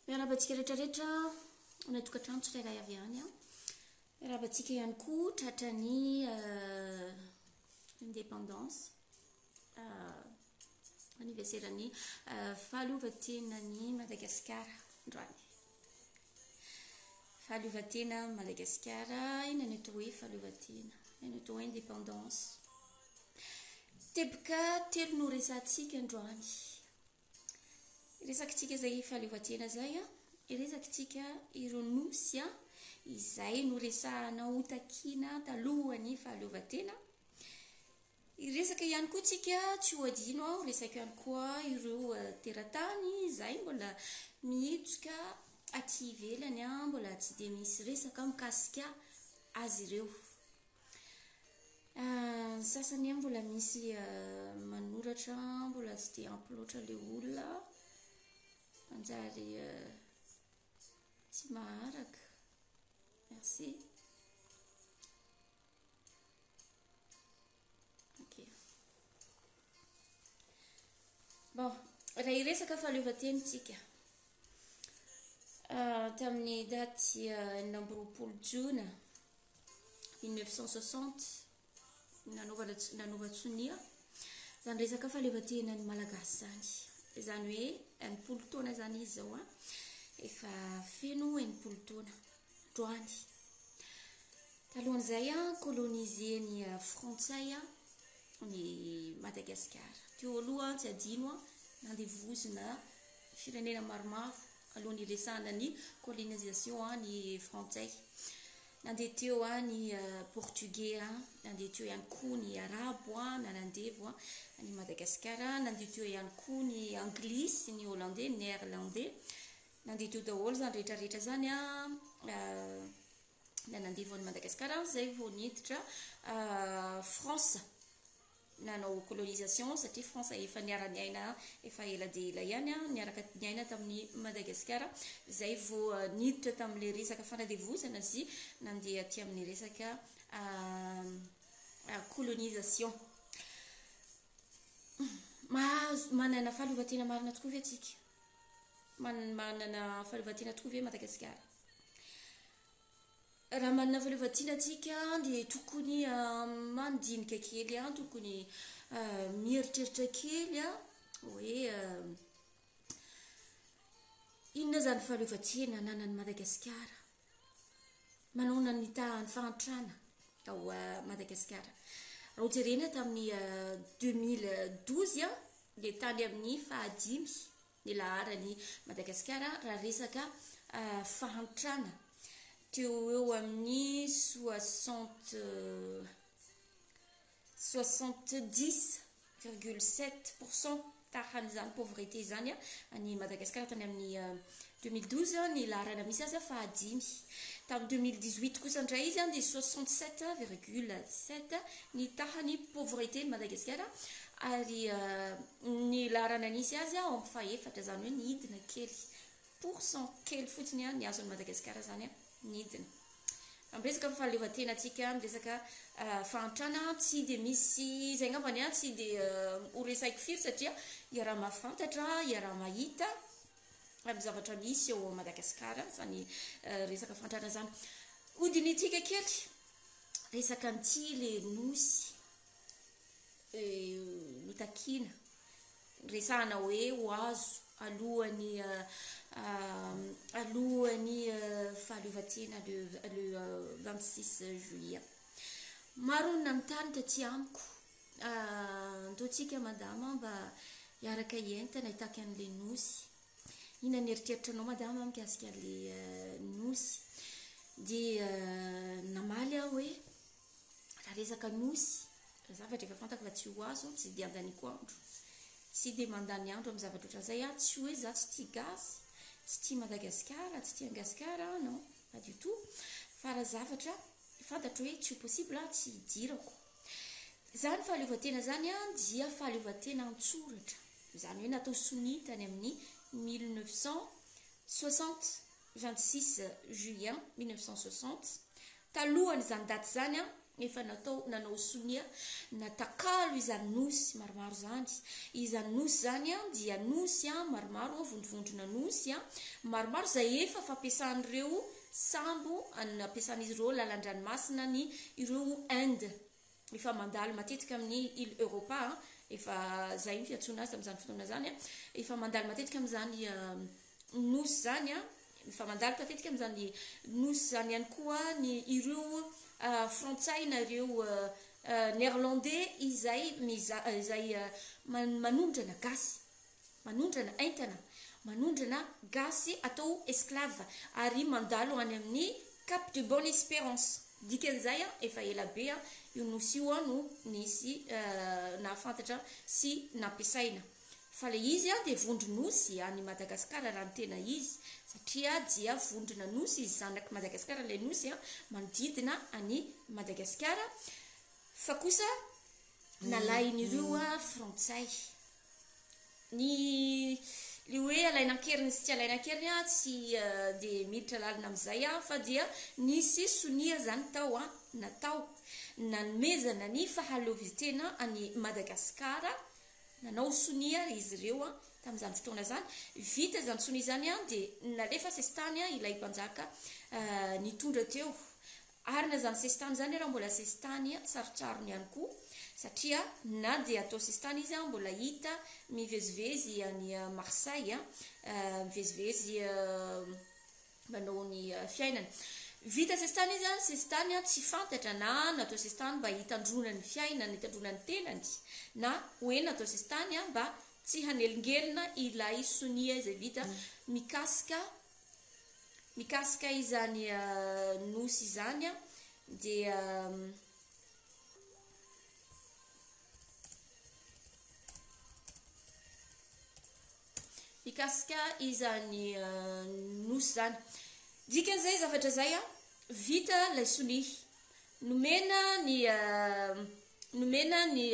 Miarahaba antsika rehetra rehetra any an-tokantrano tsirairay avy any. Miarahaba antsika ihany koa tratran'ny indépendance, anniversaire-n'ny fahaleovantenan'i Madagasikara androany. Fahaleovantena Madagasikara, inona ny atao hoe fahaleovantena? Inona ny atao hoe indépendance? Teboka telo no resahantsika androany. Resakitsika izay fahaleovantena izay, resakitsika ireo nosy izay noresahana ho takiana talohan'ny fahaleovantena. Hiresaka ihany koa tsika, tsy ho adino aho, resaka ihany koa ireo teratany izay mbola mihitsoka aty ivelany, mbola tsy dia misy resaka mikasika azy ireo. Ny sasany mbola misy manoratra, mbola tsy dia ampy loatra ilay olona, manjary tsy maharaka. Merci. Ok. Bon, raha hiresaka fahaleovantena tsika, tamin'ny daty 26 jona 1960, nanaovana nanaovan-tsonia izany resaka fahaleovantenan'ny Malagasy izany. Izany hoe 60 taona izany izy izao an, efa feno 60 taona androany. Talohan'izay an, colonisé-n'ny frantsay ny Madagasikara. Teo aloha tsy adino an, nandevozina firenena maromaro alohan'ny hiresahana ny colonisation ny frantsay. Nandeha teo ny portugais, nandeha teo ihany koa ny arabo nanandevo an'i Madagasikara, nandeha teo ihany koa ny anglisy, ny hollandais, ny néerlandais, nandeha teo daholo izany rehetra rehetra izany an, nanandevo an'i Madagasikara izay vao niditra France. Nanao colonisation satria France efa niara-niaina efa ela dia ela ihany, niaraka niaina tamin'i Madagasikara, izay vao niditra tamin'ilay resaka fanadevozana sy nandeha aty amin'ny resaka colonisation. Mahazo, manana fahaleovantena marina tokoa ve tsika? Manana fahaleovantena tokoa ve Madagasikara? Raha manana fahaleovantena tsika dia tokony mandinika kely, tokony mieritreritra kely hoe inona izany fahaleovantena ananan'i Madagasikara? Manahoana ny tahan'ny fahantrana ao Madagasikara? Raha hojerena tamin'ny 2012 dia tany amin'ny fahadimy ny laharan'i Madagasikara raha resaka fahantrana, teo ho eo amin'ny soixante 70,7 % tahan'izany pauvreté izany any Madagasikara tany amin'ny 2012, ny laharana misy azy fahadimy. Tamin'ny 2018 kosa indray izy dia 67,7 ny tahan'ny pauvreté ny Madagasikara, ary ny laharana nisy azy ao amin'ny fahefatra, izany hoe nidina kely, pourcent kely fotsiny ny azon'i Madagasikara izany nidina. Miresaka fahaleovantenantsika, miresaka fahantrana, tsy dia misy izay angambany an, tsy dia ho resahiko firy satria iaraha-mahafantatra, iaraha-mahita amin'ny zavatra misy eo Madagasikara izany resaka fahantrana izany. Hodinihintsika kely resaka an'ity le nosy notakiana, resahana hoe ho azo alohan'ny alohan'ny fahaleovantena le le 26 juillet. Maro ny nanontany taty amiko, ndao tsika madama mba hiaraka hientana hitaky an'ilay nosy. Inona ny eritreritranao madama mikasika an'ilay nosy? Dia namaly aho hoe raha resaka nosy, raha zavatra efa fantako fa tsy ho azo, tsy dia andaniako andro. Tsy dia mandany andro amin'ny zavatra ohatran'izay aho, tsy hoe za tsy tia gasy, tsy tia Madagasikara, tsy tia an'i Gasikara aho, non, pas du tout. Fa raha zavatra fantatro hoe tsy ho possible, tsy hidirako. Izany fahaleovantena izany dia fahaleovantena an-tsoratra, izany hoe natao sonia tany amin'ny 1960, 26 juillet 1960, talohan'izany daty izany. efa natao nanao sonia natakalo izany nosy maromaro izany. Izany nosy izany dia nosy maromaro, vondrovondrona nosy maromaro izay efa fampiasan'ireo sambo, nampiasan'izy ireo lalan-dranomasina ny ireo Inde. Efa mandalo matetika amin'ny île Europa, efa izay ny fiantsoana azy tamin'izany fotoana izany, efa mandalo matetika amin'izany nosy izany, efa mandalo matetika amin'izany nosy izany ihany koa ny ireo frantsay na ireo néerlandais izay miza- izay manondrana gasy, manondrana entana, manondrana gasy atao esclave ary mandalo any amin'ny Cap de Bonne Espérance. Dikan'izay efa ela be io nosy io no nisy nahafantatra sy nampiasaina. Fa ilay izy dia vondro-nosy any Madagasikara raha ny tena izy, satria dia vondrona nosy izy, zanak'i Madagasikara ilay nosy manodidina an'i Madagasikara, fa kosa nalain'ireo frantsay. Ny le hoe alaina an-keriny sy tsy alaina an-keriny an, tsy dia miditra lalina amin'izay aho fa dia nisy sonia izany tao an, natao nanomezana ny fahaleovantena an'i Madagasikara, nanao sonia izy ireo an, tamin'izany fotoana izany, vita izany sonia izany an, dia nalefa sesitany ilay mpanjaka nitondra teo. Ary na izany sesitany izany ara mbola sesitany sarotsarony ihany koa satria na dia atao sesitany izy mbola hita mivezivezy any Marseille, mivezivezy manao ny fiainany. Vita sesitany izy, sesitany tsy fantatra na natao sesitany mba hitandroana ny fiainany, hitandroana ny tenany na hoe natao sesitany mba tsy hanelingelina ilay sonia izay vita mikasika Mikasika izany nosy izany dia mikasika izany nosy izany. Dikan'izay zavatra izay, vita ilay sonia. Nomena ny nomena ny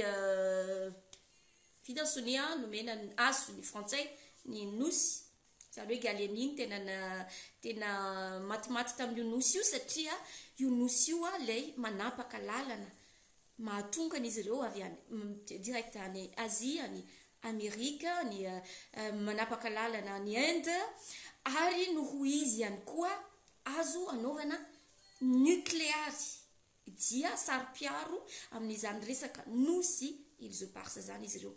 vita ny sonia, nomena ny azo ny frantsay ny nosy. Izany hoe Gallieni no tena tena matimaty tamin'io nosy io satria io nosy io ilay manapaka lalana mahatonga an'izy ireo avy any direct any Asie, any Amerika, any manapaka lalana any Inde ary noho izy ihany koa azo anaovana nucleary. dia saro-piaro amin'izany resaka nosy îles éparses izany izy ireo.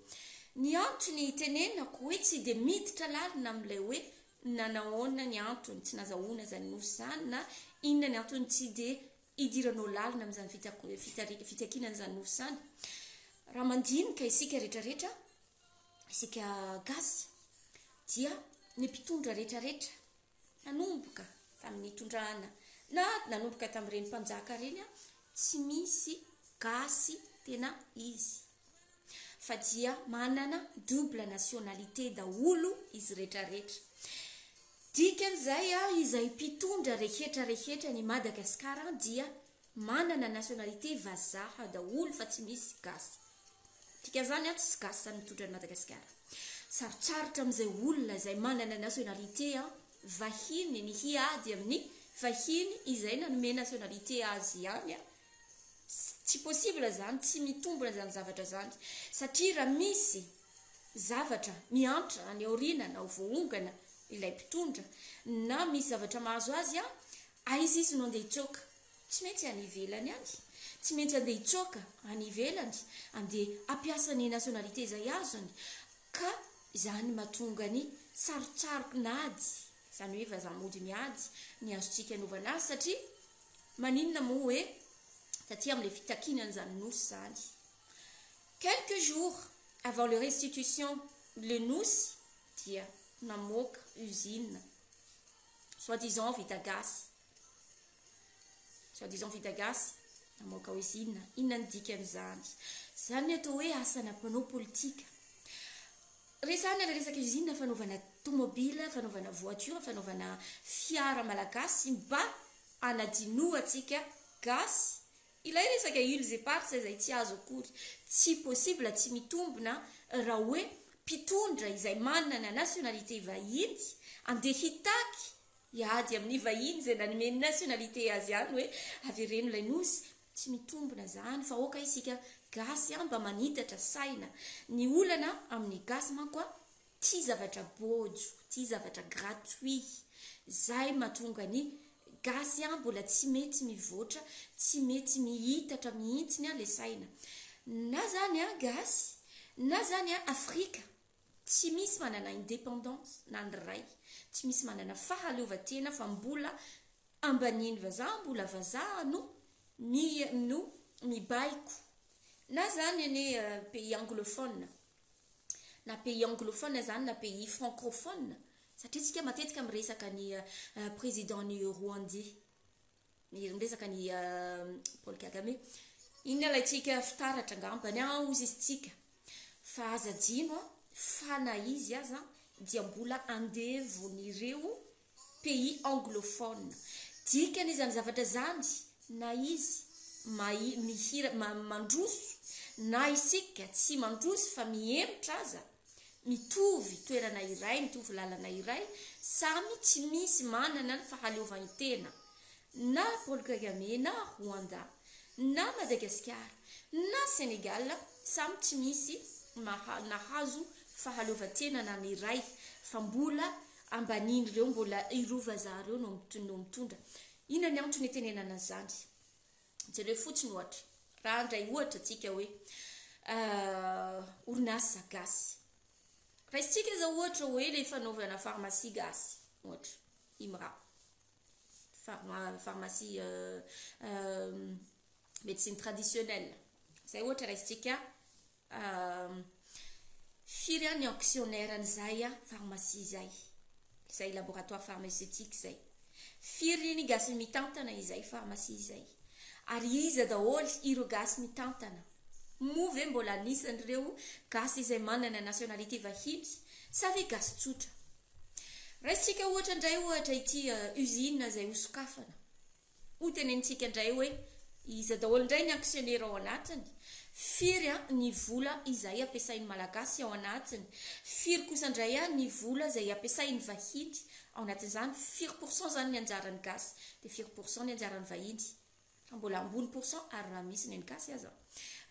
Ny antony itenenako hoe tsy dia miditra lalina amin'ilay hoe nanahoana ny antony tsy nazahoana izany nosy izany na inona ny antony tsy dia idiranao lalina amin'izany fitakiana an'izany nosy izany. Raha mandinika isika rehetrarehetra, isika gasy, dia ny mpitondra rehetrarehetra, Nanomboka tamin'ny nitondrana na nanomboka tamin'ireny mpanjaka ireny tsy misy gasy tena izy fa dia manana double nationalité daholo izy retraretra. Dikan'izay izay mpitondra rehetra rehetra ny Madagascar dia manana nationalité vazaha daholo fa tsy misy gasy. Dikan'izany an, tsisy gasy zany mitondra an'i Madagasikara. Sarotsarotra amin'izay olona izay manana nationalité an, vahiny ny hiady amin'ny vahiny izay nanome nationalité azy ihany an, tsy possible zany, tsy mitombina zany zavatra zany, satria raha misy zavatra miantra any aoriana na voaongana ilay mpitondra na misy zavatra mahazo azy an, aiza izy no andeha hitsoaka? Tsy maintsy any ivelany any. Tsy maintsy andeha hitsoaka any ivelany, andeha hampiasa ny nationalité izay azony. Ka izany mahatonga ny sarotsarokin'ady, izany hoe vazaha mody miady, ny azontsika anaovana azy satria maninona moa hoe taty amin'ilay fitakiana an'izany nosy izany. Quelques jours avant le restitution le nosy dia namoaka usine soi disant vita gasy. Soit disant vita gasy, namoaka usine, inona ny dikan'izany? Izany ny atao hoe asana mpanao politika. Resahana ilay resaka usine fanaovana tomobile, fanaovana voiture, fanaovana fiara malagasy mba hanadinoantsika gasy ilay resaka îles éparses izay tsy azo akory. Tsy possible, tsy mitombina raha hoe mpitondra izay manana nationalité vahiny andeha hitaky Hiady amin'ny vahiny izay nanome nationalité azy ihany hoe avereno ilay nosy. Tsy mitombina zany fa aoka isika gasy a mba manitatra saina. Ny olana amin'ny gasy manko a tia zavatra bôjo, tia zavatra gratuit. Zay mahatonga ny gasy a mbola tsy mety mivoatra, tsy mety mihitatra mihitsiny a le saina. Na zany a gasy, na zany a Afrika, tsy misy manana indépendance na ny ray, tsy misy manana fahaleovantena fa mbola ambaniny vazaha, mbola vazaha no mi no mibaiko. Na zany anie pays anglophone, na pays anglophone zany na pays francophone, satria tsika matetika miresaka ny président ny Rwandais, miresaka ny Paul Kagame. Inona alaintsika fitaratra angambany a hozy izy tsika. Fa aza adino a fa na izy aza dia mbola andevon'ireo pays anglophone. Dikany izany zavatra zany na izy mahi mihira mandroso na isika tsy mandroso fa mihemotra aza, mitovy toerana iray, mitovy lalana iray, samy tsy misy manana ny fahaleovantena. Na Paul Kagame na Rwanda na Madagasikara na Sénégal samy tsy misy nahazo fahaleovantena na ny iray fa mbola ambanin'ireo, mbola ireo vazaha ireo no mitondra. Inona ny antony itenenana an'izany? Jereo fotsiny ohatra, raha handray ohatra tsika hoe orinasa gasy. Raisintsika zao ohatra hoe le fanaovana pharmacie gasy ohatra, IMRA. Pharmacie médecine traditionnelle. Zay ohatra raisintsika, firy ny actionnaire an'izay pharmacie zay, izay laboratoire pharmaceutique zay. Firy ny gasy mitantana izay pharmacie izay. Ary iza daholo ireo gasy mitantana? Moa ve mbola anisan'ireo gasy izay manana nationalité vahiny sa ve gasy tsotra? Raisintsika ohatra indray ohatra ity usine izay hosokafana. Ho tenenintsika indray hoe iza daholo indray ny actionnaire ao anatiny? Firy ny vola izay ampiasain'ny malagasy ao anatiny? Firy kosa indray ny vola izay ampiasain'ny vahiny ao anatin'izany? Firy pourcent zany ny anjaran'ny gasy dia firy pourcent ny anjaran'ny vahiny? Fa mbola ambony pourcent ary raha misy ny an'ny gasy aza.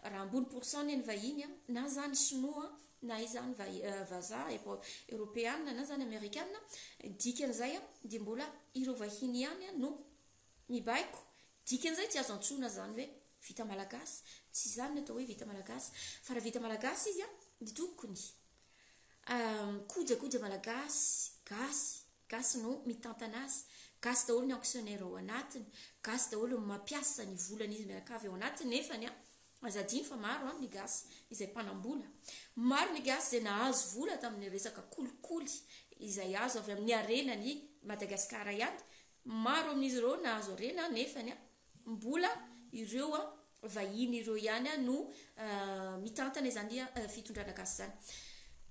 Raha ambony pourcent ny an'ny vahiny, na zany sinoa, na izany vazaha eoropeana, na zany amerikana, dikan'izay dia mbola ireo vahiny ihany no mibaiko. Dikan'izay tsy azo antsoina zany hoe vita malagasy. Tsy izany no atao hoe vita malagasy. Fa raha vita malagasy izy dia tokony kojakoja malagasy, gasy, gasy no mitantana azy, gasy daholo ny actionnaire ao anatiny, gasy daholo no mampiasa ny volan'izy mianakavy ao anatiny. Nefany aza adino fa maro ny gasy izay mpanam-bola. Maro ny gasy izay nahazo vola tamin'ny resaka kolikoly izay azo avy amin'ny harenan'i Madagasikara ihany. Maro amin'izy ireo nahazo harena nefany mbola ireo vahiny ireo ihany no mitantana izany fitondrana gasy izany.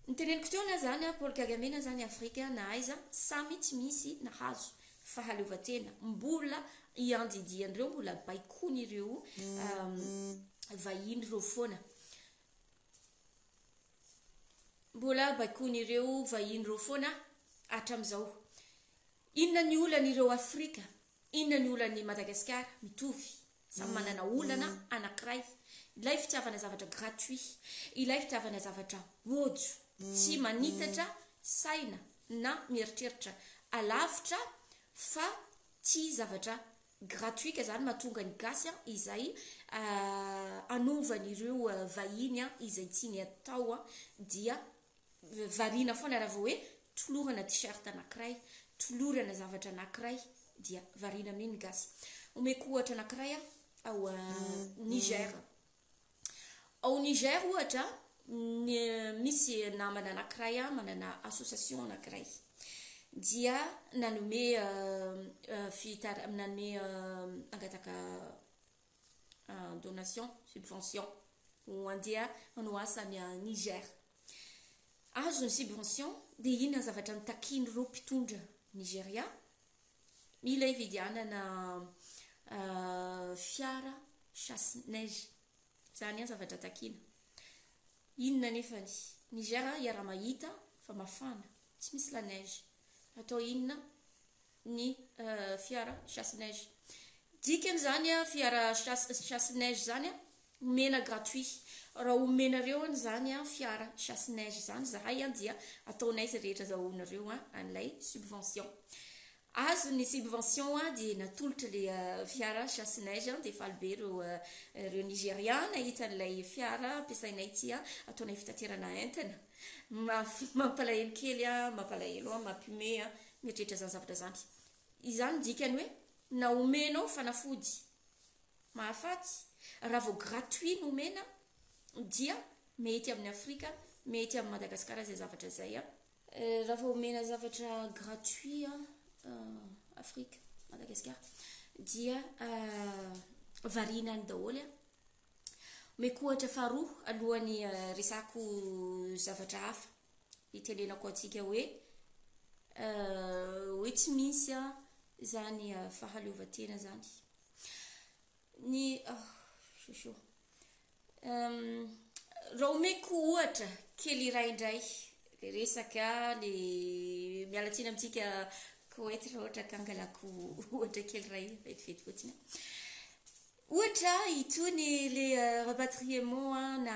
Ny teneniko teo na zany Paul Kagame na zany Afrika na aiza samy tsy misy nahazo fahaleovantena. Mbola iandidian'ireo, mbola baikoin'ireo vahiny ireo foana. Mbola baikoin'ireo vahiny ireo foana hatramin'izao. Inona ny olan'ireo Afrika? Inona ny olan'i Madagasikara? Mitovy. Samy manana olana anankiray. Ilay fitiavana zavatra gratuit, ilay fitiavana zavatra bôjo, tsy manitatra saina na mieritreritra alavitra fa tia zavatra gratuit ka zany mahatonga ny gasy izay hanovan'ireo vahiny izay tiany atao dia variana foana raha vao hoe tolorana t-shirt anankiray, tolorana zavatra anankiray dia variana amin'iny ny gasy. Omeko ohatra anankiray ao Niger. Ao Niger ohatra misy namana anankiray manana association anankiray dia nanome fitara-, nanome nangataka donation, subvention ho andeha hanao asa any Niger. Azo ny subvention dia inona ny zavatra nitakian'ireo mpitondra Nigeria? Mila hividianana fiara chasse neige. Izany ny zavatra takiana. Inona nefany? Niger iaraha-mahita fa mafana, tsy misy la neige. Atao inona ny fiara chasse neige? Dikany zany a, fiara chasse neige zany a, omena gratuit. Raha omenareo an zany a fiara chasse neige zany zahay a, dia ataonay zay rehetra azahoanareo a an'ilay subvention. Azo ny subvention a, dia natolotra le fiara chasse neige, dia faly be ireo Nigérian nahita an'ilay fiara ampiasainay ty a, ataonay fitaterana entana. Mampalahelo kely a, mampalahelo a, mampime a, mieritreritra zany zavatra zany. Izany dikany hoe na omenao fanafody mahafaty, raha vao gratuit no omena dia mety amin'ny Afrika, mety amin'ny Madagasikara zay zavatra zay a. Raha vao omena zavatra gratuit a, Afrika, Madagasikara dia variana any daholo a. Omeko ohatra faharoa alohan'ny resako zavatra hafa itenenako antsika hoe tsy misy a zany fahaleovantena zany. Ny chouchou. Raha omeko ohatra kely iray indray le resaka, le miala tsiny amintsika Koety raha ohatra ka angalako ohatra kely iray vetivety fotsiny. Ohatra itony le rapatriement na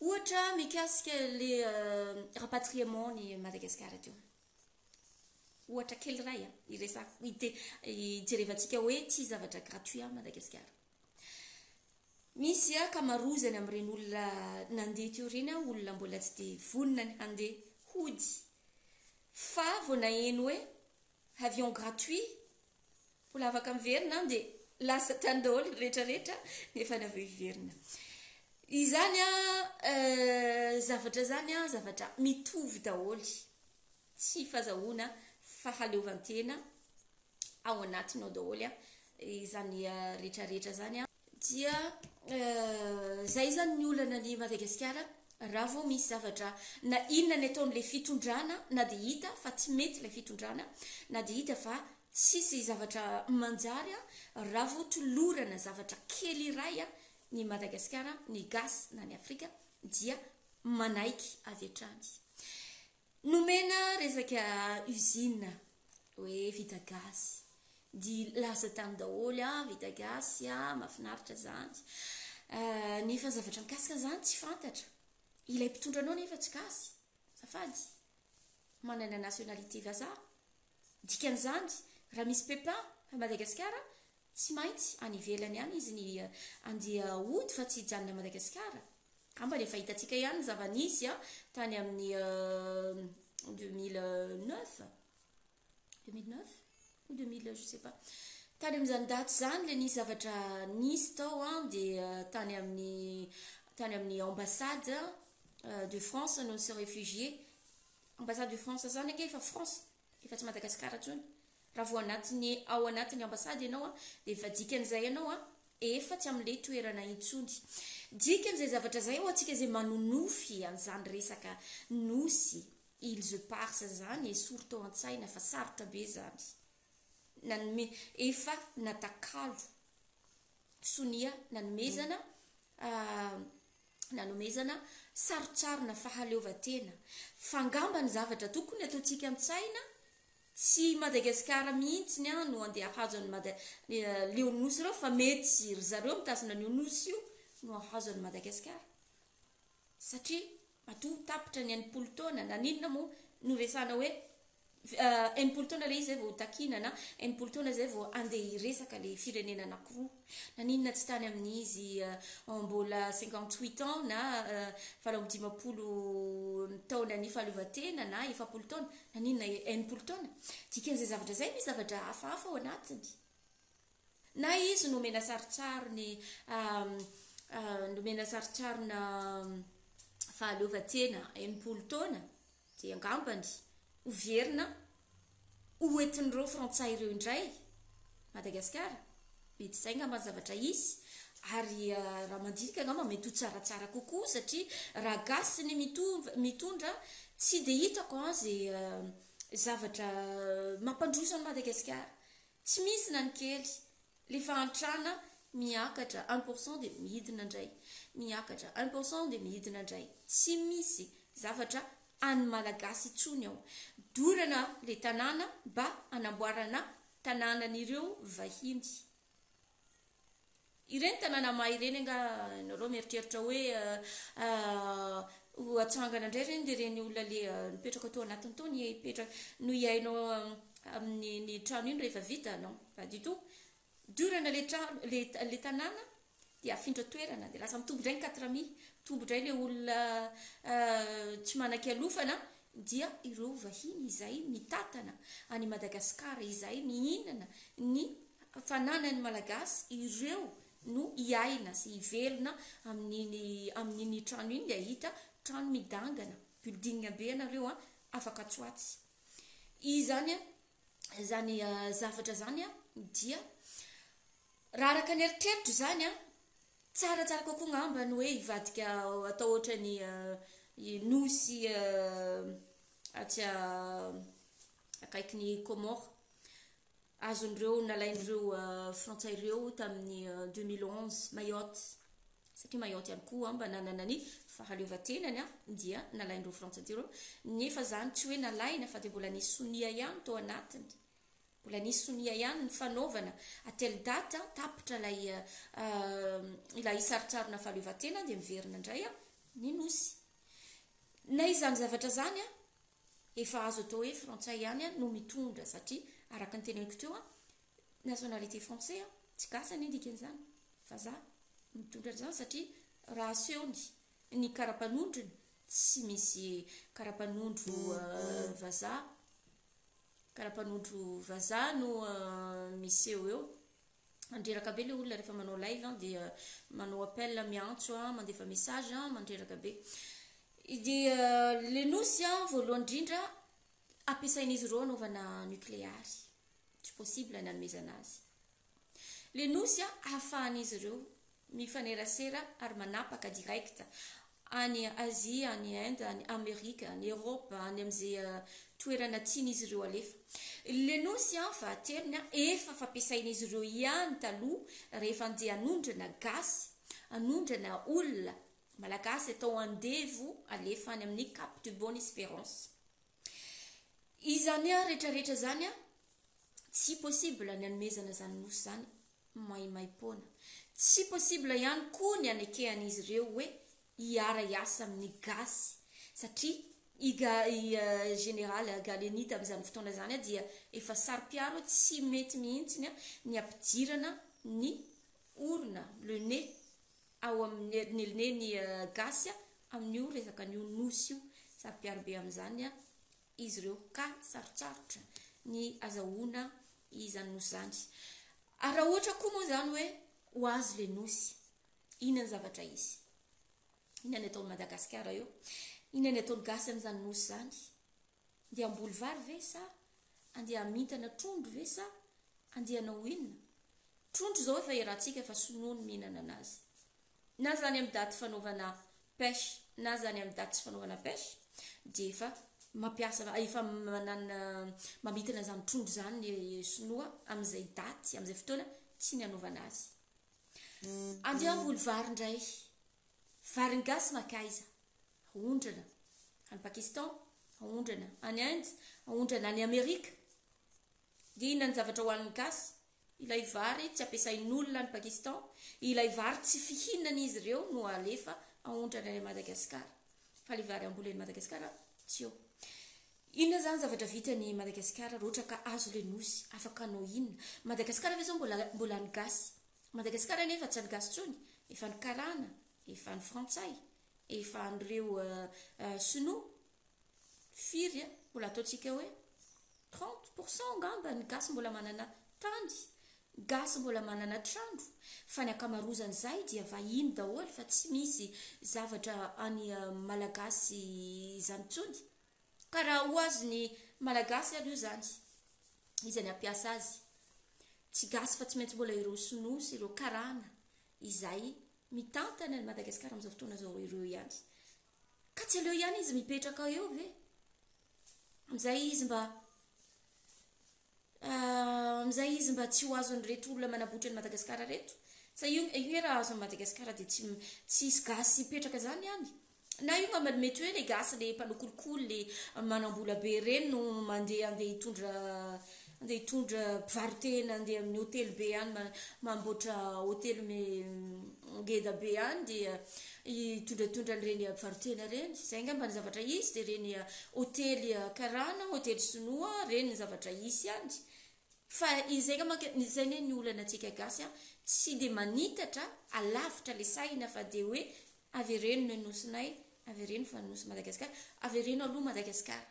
ohatra mikasika le rapatriement ny Madagasikara teo. Ohatra kely iray a, iresako ite ijerevantsika hoe tsy zavatra gratuit a Madagasikara. Misy akamarozany amin'ireny olona nandeha teo ireny a, olona mbola tsy dia vonona ny handeha hody, fa vao naheno hoe avion gratuit mbola afaka miverina dia lasa tany daholo ny rehetrarehetra nefa ny avy eo hiverina. Izany a zavatra zany a, zavatra mitovy daholo, tsy fahazahoana fahaleovantena ao anatinao daholo a izany rehetrarehetra zany a. Dia zay zany ny olana ny Madagasikara. Raha vao misy zavatra na inona ny ataon'ilay fitondrana, na dia hita fa tsy mety ilay fitondrana, na dia hita fa tsisy zavatra manjary a, raha vao tolorana zavatra kely iray a ny Madagasikara, ny gasy na ny Afrika dia manaiky avy hatrany. Nomena resaka usine hoe vita gasy, dia lasa tany daholo a, vita gasy a, mahafinaritra zany, nefa zavatra mikasika an'izany tsy fantatra. Ilay mpitondra anao nefa tsy gasy, azafady, manana nationalité vazaha. Dikan'izany raha misy pépin à Madagasikara, tsy maintsy any ivelany any izy ny andeha hody fa tsy hijanona Madagasikara. Angamba efa hitantsika ihany ny zava-nisy a tany amin'ny 2009, 2009 ou 2000, je sais pas, tany amin'izany daty zany le nisy zavatra nisy tao a, dia tany amin'ny ambassade de France no nisy réfugié. Ambassade de France zany ange efa France, efa tsy Madagasikara intsony. Raha vao anatiny ao anatin'ny ambassade ianao a, dia efa dikan'izay ianao a efa tsy amin'le toerana intsony. Dikan'izay zavatra zay ho antsika zay manonofy an'izany resaka nosy îles éparses zany, esory tao an-tsaina fa sarotra be zany. Nanome efa natakalo sonia nanomezana sarotsarona fahaleovantena, fa angamba ny zavatra tokony ataontsika an-tsaina, tsy Madagasikara mihitsy ny a no andeha ahazo an'ny Mada leo nosy ireo, fa mety ry zareo mitazona an'io nosy io no ahazo an'i Madagasikara, satria matoa tapitra ny 60 taona. Naninona moa no resana hoe 60 taona le izy zay vao takina, na 60 taona zay vao andeha hiresaka le firenena anankiroa? Naninona tsy tany amin'izy mbola 58 ans na 58 taona ny fahaleovantena na 40 taona? Naninona 60 taona? Dikan'izay zavatra zay misy zavatra hafahafa ao anatiny, na izy nomena sarotsarony nomena sarotsarona fahaleovantena 60 taona, dia angambany hoverina hoentin'ireo frantsay ireo indray Madagasikara. Mety zay angamba ny zavatra isy, ary raha mandinika angamba mety ho tsaratsara kokoa, satria raha gasy ny mitondra tsy dia hitako a zay zavatra mampandroso an'i Madagasikara, tsy misy na ny kely. Le fahantrana miakatra 1% dia midina indray, miakatra 1% dia midina indray, tsy misy zavatra any malagasy intsony ao. Dorana le tanàna mba hanamboarana tanànan'ireo vahiny. Ireny tanàna may ireny angaha nareo mieritreritra hoe ho atsangana indray ireny dia ireny olona le nipetraka tao anatiny tao no hipetraka no hiaina ao amin'iny trano iny rehefa vita? Non, pas du tout. Dorana le trano le le tanàna dia afindra toerana dia lasa mitombo indray ny quatrami, mitombo indray le olona tsy manan-kialofana dia ireo vahiny izay mitatana an'i Madagasikara izay mihinana ny fananan'ny Malagasy ireo no hiaina sy hivelona amin'iny amin'iny trano iny dia hahita trano midangana, building be ianareo an, afaka atsy ho atsy. Izany an, izany zavatra izany an dia raha araka ny eritreritro izany an, tsaratsara kokoa angamba ny hoe hivadika atao ohatran'ny nosy atsy akaikin'i Comores. Azon'ireo nalain'ireo frantsay ireo tamin'ny 2011 Mayotte, satria Mayotte ihany koa mba nanana ny fahaleovantenany dia nalain'ireo frantsay ireo, nefa izany tsy hoe nalaina fa dia mbola nisy sonia ihany tao anatiny, mbola nisy sonia ihany ny fanaovana à telle date tapitra ilay ilay sarintsarina fahaleovantena dia miverina indray ny nosy. Na izany zavatra izany Efa azo atao hoe frantsay ihany no mitondra satria araka ny teneniko teo nationalité français tsy gasy anie dikan'izany, vazaha mitondra an'izany satria raha asehony ny karapanondrony tsy misy karapanondro vazaha, karapanondro vazaha no miseho eo. Mandreraka be le olona rehefa manao live dia manao appel miantso mandefa message mandreraka be. Dia le nosy voalohany indrindra ampiasain'izy ireo anaovana nucléaire. Tsy possible ny hanomezana azy. Le nosy ahafahan'izy ireo mifanerasera ary manapaka direct any Asie, any Inde, any Amerika, any Europe, any amin'izay toerana tian'izy ireo alefa. Le nosy fahatelony efa fampiasain'izy ireo ihany taloha rehefa andeha hanondrana gasy, hanondrana olona malagasy atao andevo alefa any amin'ny Cap de Bonne Espérance. Izany rehetrarehetra izany tsy possible ny hanomezana izany nosy izany maimaimpoana. Tsy possible ihany koa ny hanekehan'izy ireo hoe hiara-hiasa amin'ny gasy satria i i Général Gallieni tamin'izany fotoana izany dia efa saro-piaro tsy mety mihitsy ny hampidirana ny orona, le nez, ao amin'ny ny le nez ny gasy amin'io resaka an'io nosy io. Saro-piaro be amin'izany izy ireo ka sarotsarotra ny azahoana izany nosy izany. Ary raha ohatra koa moa izany hoe ho azo ilay nosy, inona ny zavatra hisy? Inona ny ataon'i Madagasikara eo? Inona ny ataon'ny gasy amin'izany nosy izany? Andeha hamboly vary ve sa andeha hamintana trondro ve sa andeha hanao inona? Trondro izao efa iarahantsika fa sinoa no mihinana anazy. Na zany amin'ny daty fanaovana pêche na zany amin'ny daty tsy fanaovana pêche dia efa mampiasa efa manana mamitana izany trondro izany ny sinoa amin'izay daty amin'izay fotoana tsy ny hanaovana azy. Andeha hamboly vary indray. Varin'ny gasy makaiza? Aondrana any Pakistan, aondrana any Inde, aondrana any Amerika. Dia inona ny zavatra hohanin'ny gasy? Ilay vary tsy ampiasain'olona any Pakistan, ilay vary tsy fihinan'izy ireo no alefa aondrana any Madagasikara. Fa ilay vary ambolen'i Madagasikara tsy eo. Inona izany zavatra vitan'i Madagasikara raha ohatra ka azo ilay nosy? Afaka hanao inona? Madagasikara ve izao mbola mbola an'ny gasy? Madagasikara anefa tsy an'ny gasy intsony, efa an'ny karana, efa an'ny frantsay, efa an'ireo sinoa. Firy a? Mbola ataontsika hoe 30% angamba ny gasy mbola manana tany, gasy mbola manana trano, fa ny ankamarozan'izay dia vahiny daholo fa tsy misy zavatra any malagasy izany intsony. Ka raha ho azon'ny malagasy ary io izany, iza ny hampiasa azy? Tsy gasy fa tsy maintsy mbola ireo sinoa sy ireo karana izay mitantana an'i Madagasikara amin'izao fotoana izao ireo ihany. Ka tsy aleo ihany izy mipetraka eo ve? Amin'izay izy mba amin'izay izy mba tsy ho azon'ireto olona manabotry an'i Madagasikara ireto. Sa io io nge raha azon'i Madagasikara dia tsy tsy hisy gasy hipetraka izany any. Na io angamba mety hoe le gasy le mpanao kolikoly le manam-bola be ireny no mandeha andeha hitondra Andeha hitondra mpivaro-tena andeha amin'ny hotely be any, mamboatra hotely ngeda be any dia hitondratondra an'ireny mpivaro-tena ireny. Izay angamba ny zavatra hisy dia ireny hotely karana, hotely sinoa, ireny ny zavatra hisy any. Fa izay angamba izay anie ny olana antsika gasy an, tsy dia manitatra alavitra ilay saina fa dia hoe avereno ny nosinay, avereno fa nosy Madagasikara, avereno aloha Madagasikara.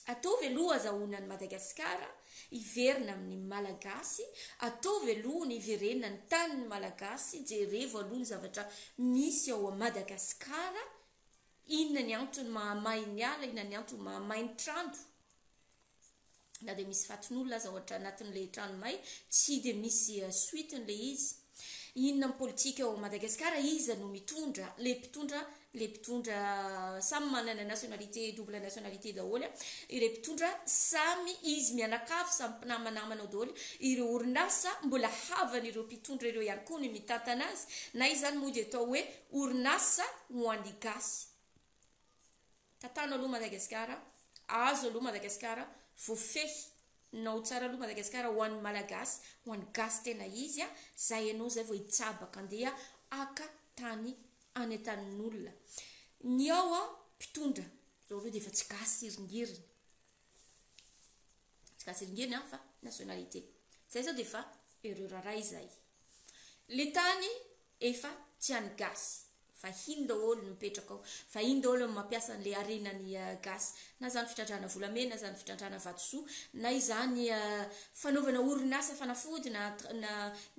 Ataovy aloha azahoana an'i Madagasikara hiverina amin'ny Malagasy, ataovy aloha ny hiverenan'ny tanin'ny Malagasy, jerevo aloha ny zavatra misy ao Madagasikara, inona ny antony mahamay ny ala, inona ny antony mahamay ny trano, na dia misy fatin'olona aza ao anatin'ilay trano may, tsy dia misy suite-n'ilay izy. Inona ny politika ao Madagasikara, iza no mitondra, le mpitondra, le mpitondra samy manana nationalité, double nationalité daholo, ireo mpitondra samy izy mianakavy, samy mpinamanamana ao daholo, ireo orinasa mbola havan'ireo mpitondra ireo ihany koa no mitantana azy, na izany moa dia atao hoe orinasa ho an'ny gasy. Tantano aloha Madagasikara, azo aloha Madagasikara, voafehy nao tsara aloha Madagasikara ho an'ny Malagasy, ho an'ny gasy tena izy a, zay ianao zay vao hitsabaka andeha haka tany any an-tanin'olona. Ny ao a, mpitondra zao aloha dia efa tsy gasy iringiriny, tsy gasy iringiriny an fa nationalité, zay zao dia efa erreur ray zay. Le tany efa tsy an'ny gasy. Vahiny daholo no mipetraka ao, vahiny daholo no mampiasa an'ilay harenan'ny gasy, na izany fitrandrahana volamena, na izany fitrandrahana vatosoa, na izany fanaovana orinasa fanafody na na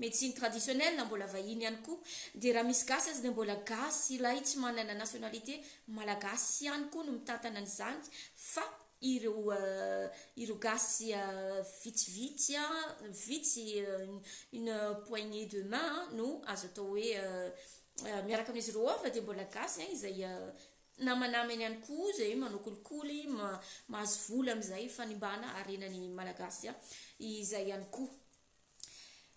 médecine traditionnelle mbola vahiny ihany koa. Dia raha misy gasy aza dia mbola gasy ilay tsy manana nationalité malagasy ihany koa no mitantana an'izany fa ireo ireo gasy vitsivitsy, vitsy une poignée de main no azo atao hoe miaraka amin'izy ireo ao fa dia mbola gasy izay namanamany ihany koa izay manao kolikoly, mahazo vola amin'izay fanimbana harenan'ny malagasy izay ihany koa.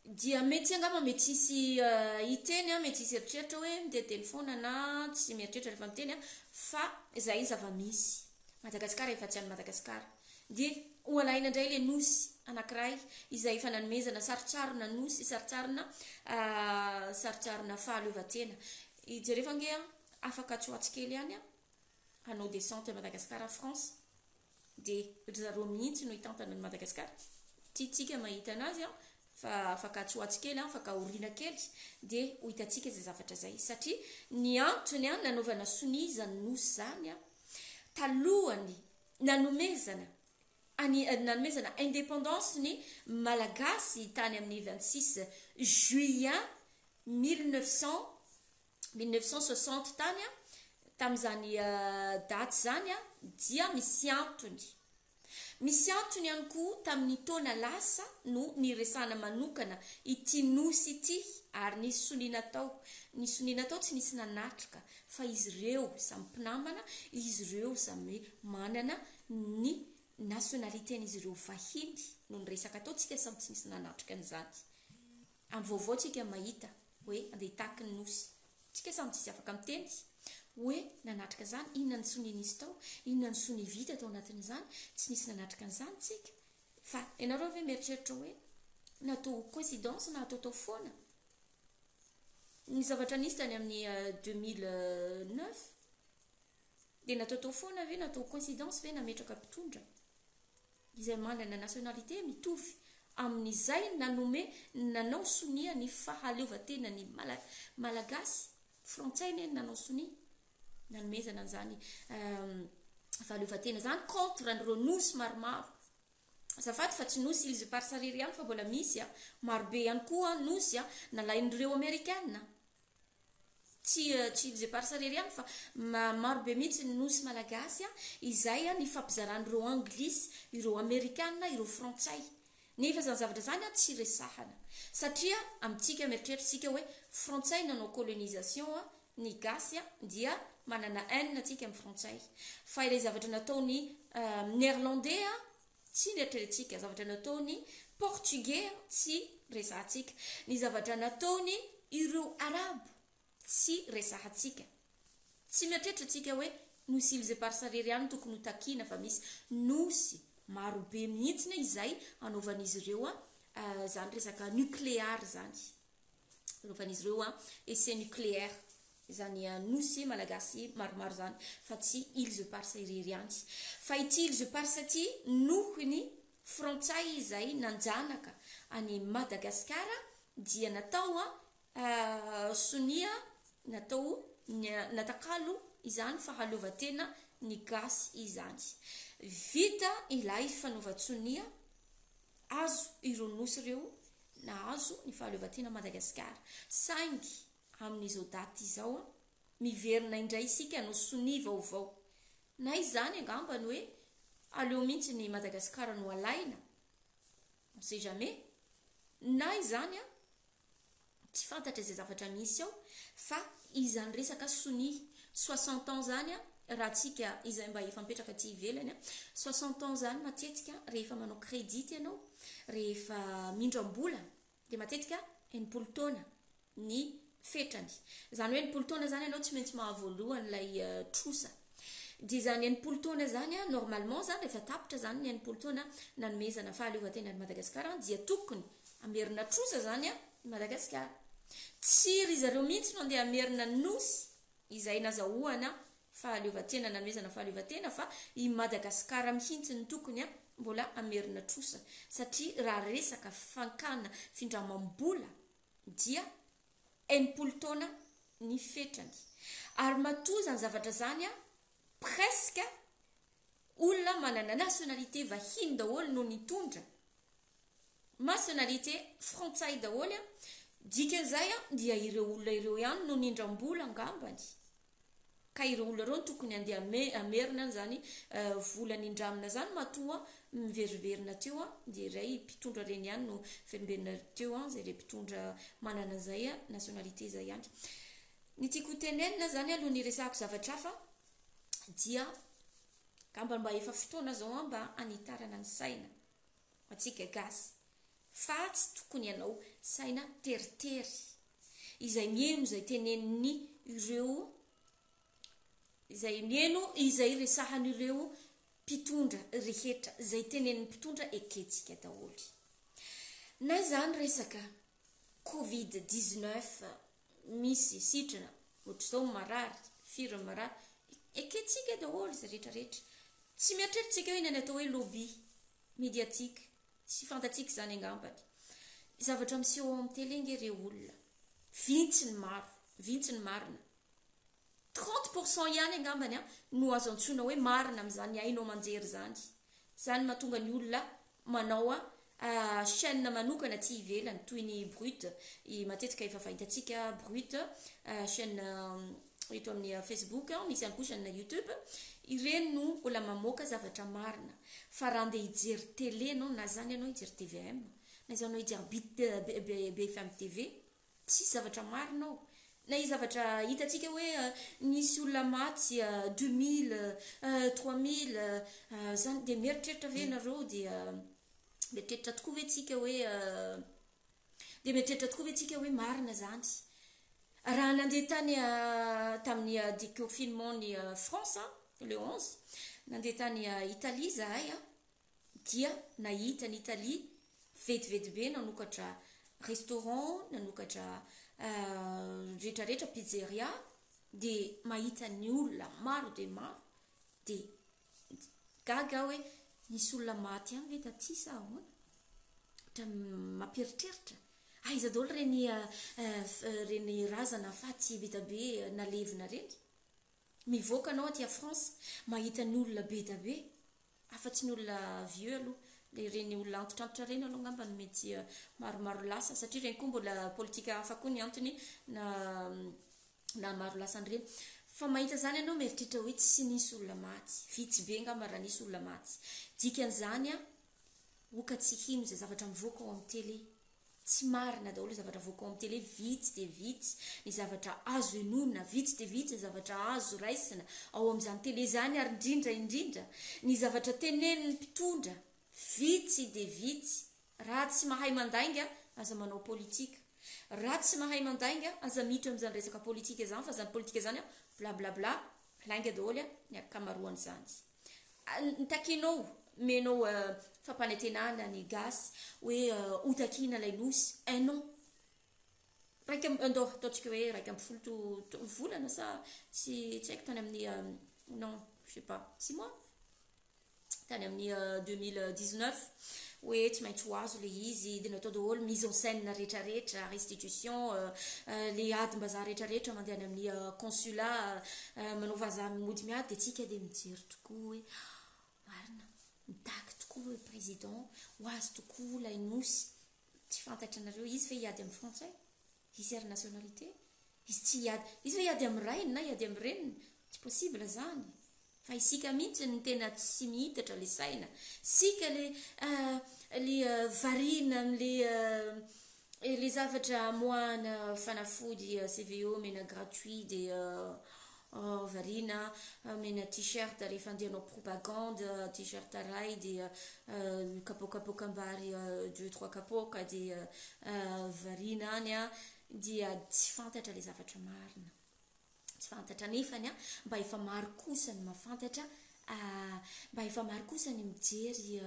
Dia mety angamba mety hisy hiteny, mety hisy eritreritra hoe miteniteny foana na tsy mieritreritra rehefa miteny fa izay zava-misy. Madagasikara efa tsy an'i Madagasikara. Dia ho alaina indray ilay nosy anankiray izay efa nanomezana sarintsarina nosy, sarintsarina sarintsarina fahaleovantena. Jereo ange an, afaka tsy ho atsy kely ihany an, hanao descente Madagascar France. Dia ry zareo mihitsy no hitantana an'i Madagasikara. Tiantsika mahita anazy an, fa afaka atsy ho atsy kely an, afaka aoriana kely dia ho hitantsika izay zavatra izay. Satria ny antony an nanaovana sonia izany nosy izany an, talohan'ny nanomezana any nanomezana indépendance ny Malagasy tany amin'ny 26 juillet 1900 1960 tany an, tamin'izany daty izany an, dia misy antony. Misy antony ihany koa tamin'ny taona lasa no niresahana manokana ity nosy ity ary nisy sonia natao. Ny sonia natao tsy nisy nanatrika fa izy ireo samy mpinamana, izy ireo samy manana ny nationalité-n'izy ireo vahiny no niresaka tao, tsika samy tsy nisy nanatrika an'izany. Amin'ny vaovao tsika mahita hoe andeha hitaky ny nosy. Tsika samy tsisy afaka miteny hoe nanatrika izany, inona ny sonia nisy tao, inona ny sonia vita tao anatin'izany, tsy nisy nanatrika an'izany tsika. Fa ianareo ve mieritreritra hoe natao coïncidence na ataotao foana ny zavatra nisy tany amin'ny 2009? Dia nataotao foana ve, natao coïncidence ve nametraka mpitondra izay manana nationalité mitovy amin'izay nanome nanao sonia ny fahaleovantenan'ny Malagasy? Frantsay anie no nanao sonia nanomezana an'izany fahaleovantena izany contre an'ireo nosy maromaro. Azafady fa tsy nosy Îles Éparses irery ihany fa mbola misy marobe ihany koa nosy nalain'ireo Amerikana. Tsy tsy Îles Éparses irery ihany fa maro be mihitsy ny nosy malagasy izay nifampizaran'ireo anglisy, ireo amerikana, ireo frantsay. Nefa izany zavatra izany tsy resahana satria amintsika mieritreritra isika hoe frantsay nanao colonisation ny gasy dia manana haine tsika amin'ny frantsay. Fa ilay zavatra nataon'ny néerlandais tsy neritreretintsika, zavatra nataony portugais tsy resahantsika, ny zavatra nataony ireo arabo tsy resahantsika. Tsy mieritreritra tsika hoe nosy Îles Éparses irery ihany no tokony ho takiana fa misy nosy. marobe mihitsy izay anaovan'izy ireo izany resaka nucléaire izany. Anaovan'izy ireo essai nucléaire izany nosy malagasy maromaro izany fa tsy Îles Éparses irery ihany. Fa ity Îles Éparses ity noho ny frantsay izay nanjanaka an'i Madagasikara dia natao sonia, natao natakalo izany fahaleovantena ny gasy izany. Vita ilay fanaovan-tsonia, azo ireo nosy ireo nahazo ny fahaleovantena Madagasikara. Saingy amin'izao daty izao, miverina indray isika hanao sonia vaovao. Na izany angamba ny hoe aleo mihitsy ny Madagasikara no alaina, on sait jamais. Na izany an, tsy fantatra izay zavatra misy ao fa izany resaka sonia 60 ans izany an, raha tsika izay mba efa mipetraka aty ivelany an, 60 ans izany matetika rehefa manao crédit ianao, rehefa mindram-bola dia matetika 60 taona ny fetrany. Izany hoe 60 taona izany ianao tsy maintsy mahavoaloha an'ilay trosa. Dia izany 60 taona izany an, normalement izany rehefa tapitra izany ny 60 taona nanomezana fahaleovantena an'i Madagasikara dia tokony hamerina trosa izany an i Madagasikara. Tsy ry zareo mihitsy no andeha hamerina ny nosy izay nazahoana fahaleovantena, nanomezana fahaleovantena fa i Madagasikara mihitsy no tokony mbola hamerina trosa satria raha resaka fankana findramam-bola dia 60 taona ny fetrany. Ary matoa izany zavatra izany an, presque olona manana nationalité vahiny daholo no nitondra, nationalité frantsay daholo an, dikan'izay an dia ireo olona ireo ihany no nindram-bola angambany. Ka ireo olona ireo no tokony handeha hamerina an'izany vola nindramina izany matoa miverimberina teo dia iray mpitondra ireny ihany no miverimberina teo izay ilay mpitondra manana an'izay nationalité izay ihany. Ny tiako ho tenenina izany alohan'ny hiresahako zavatra hafa dia angamba mba efa fotoana izao mba hanitarana ny saina ho antsika gasy fa tsy tokony hanao saina teritery. Izay miheno izay tenenin'ny ireo, izay miheno izay resahan'ireo mpitondra rehetra, izay tenenin'ny mpitondra ekentsika daholo. Na izany resaka covid 19 misy sitrana, ohatr'izao ny marary, firy ny marary, ekentsika daholo izay rehetra rehetra. Tsy mieritreritra isika hoe inona ny atao hoe lobby médiatique. Tsy fantatsika izany angambany. Zavatra miseho ao amin'ny télé nge re olona. Vintsy ny maro, vintsy ny marina. 30% ihany angambany no azo antsoina hoe marina amin'izany haino aman-jery izany. Izany mahatonga ny olona manao chaîne manokana aty ivelany toy ny Brut, matetika efa fahitantsika Brut, chaîne eto amin'ny Facebook, misy ihany koa chaîne YouTube, ireny no mbola mamoaka zavatra marina. Fa raha andeha hijery télé ianao, na zany ianao hijery tvm, na izany ianao hijery BFM TV, tsisy zavatra marina ao. Na io zavatra hitantsika hoe nisy olona maty 2000, 3000, zany dia mieritreritra ve ianareo dia mieritreritra tokoa ve tsika hoe dia mieritreritra tokoa ve tsika hoe marina zany? Raha nandeha tany tamin'ny déconfinement ny France le 11, nandeha tany Italie zahay dia nahita an'i Italie vetivety be nanokatra restaurant, nanokatra retraretra, pizzeria, dia mahita ny olona maro dia maro, dia gaga aho hoe nisy olona maty ihany ve taty sa ahoana? Ohatran'ny mampieritreritra. Aiza daholo ireny ireny razana faty be dia be nalevina ireny? Mivoaka anao aty France mahita ny olona be dia be, afa-tsy ny olona vieux aloha, le ireny olona antitrantitra ireny aloha angamba no mety maromaro lasa satria ireny koa mbola politika hafa koa ny antony na na maro lasa an'ireny. Fa mahita izany ianao mieritreritra hoe tsy nisy olona maty, vitsy be angamba raha nisy olona maty. Dikan'izany an, oka tsy hino izay zavatra mivoaka ao amin'ny télé. Tsy marina daholo ny zavatra avoaka ao amin'ny télé, vitsy dia vitsy ny zavatra azo henoina, vitsy dia vitsy ny zavatra azo raisina ao amin'izany télé izany ary indrindra indrindra ny zavatra tenenin'ny mpitondra, vitsy dia vitsy. Raha tsy mahay mandainga aza manao politika. Raha tsy mahay mandainga aza miditra amin'izany resaka politika izany fa izany politika izany an, blablabla, lainga daholo ny ankamaroan'izany. Ny takinao. Omenao fampanantenana ny gasy hoe hotakiana ilay nosy un an. Raika amby, andao ataontsika hoe 11 volana sa tsy tsy haiko tany amin'ny non je sais pas, 6 mois tany amin'ny 2019 hoe tsy maintsy ho azo le izy. De natao daholo mise en scène rehetrarehetra, restitution, le adim-bazaha rehetrarehetra mandeha any amin'ny consulat, manao vazaha mody miady. De tsika de mijery tokoa hoe marina, mitaky tokoa hoe président ho azo tokoa lay nosy. Tsy fantatra anareo izy fa hiady amin'ny frantsay izy ary nationalité izy, tsy hiady izy hoe hiady amin'ny rainy na hiady amin'ny reniny, tsy possible zany. Fa isika mihitsy ny tena tsy mihitatra le saina sika, le varina am'le le zavatra amoahana fanafody CVO mena gratuit, de varina mena t-shirt rehefa andehanao propagande, t-shirt ray de kapokapoka-mbary deux trois kapoka, de varina any a, dia tsy fantatra le zavatra marina, tsy fantatra. Nefany a mba efa maro kosa ny mahafantatra, mba efa maro kosa ny mijery